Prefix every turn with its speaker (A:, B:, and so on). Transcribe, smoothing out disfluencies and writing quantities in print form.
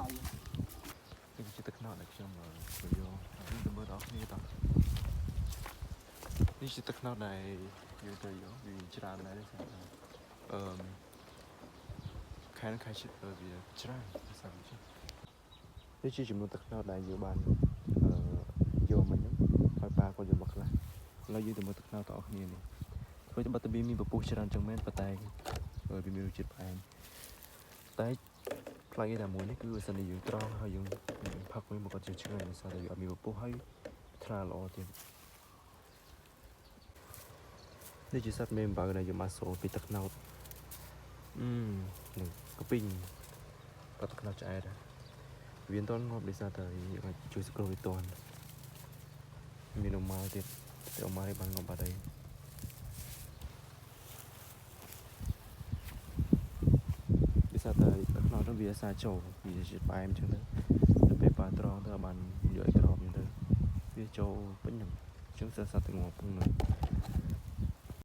A: នេះគឺជាទឹកខ្នុរដែលខ្ញុំទៅយកយើងទៅមើលដល់គ្នាតោះនេះជាទឹកខ្នុរដែលយើងទៅយកវាច្រើនដែរសារអឺខែខែជិតវាច្រើនសារវានេះជាចំនួនទឹកខ្នុរដែលយើងបានអឺយកមិញហ្នឹងហើយប៉ាក៏យកមកខ្លះឥឡូវយើងទៅមើលទឹកខ្នុរតអស់គ្នានេះធ្វើតែបាត់តែមានពពុះច្រើនចឹងមែនប៉ុន្តែវាមានរសជាតិផ្អែមតែផ្លែគេតែមួយនេះគឺបើសិនជាយើងត្រង់ហើយយើងផឹកវិញមកគាត់ជាឆ្ងាញ់ដោយសារតែវាអត់មានពពុះហើយថ្លាល្អទៀតនេះជាសត្វមេអំបៅដែលយើងបានសូលពីទឹកខ្នោតអឺនឹងកពីងក៏ទឹកខ្នោតឆ្អែតដែរវាមិនទាន់ងាប់ដោយសារតែយើងអាចជួយសង្គ្រោះវាទាន់មានអម៉ាល់ទៀតតែអម៉ាល់នេះបានងាប់បាត់ហើយដោយសារតែទឹកខ្នោតនោះវាអាសាចូលវាជាផ្អែមចឹងទៅដល់ពេលប៉ាត្រង់ទៅបានយកឲ្យក្របចឹងទៅវាចូលពេញហ្នឹងចឹងសត្វសត្វទៅងាប់ហ្នឹង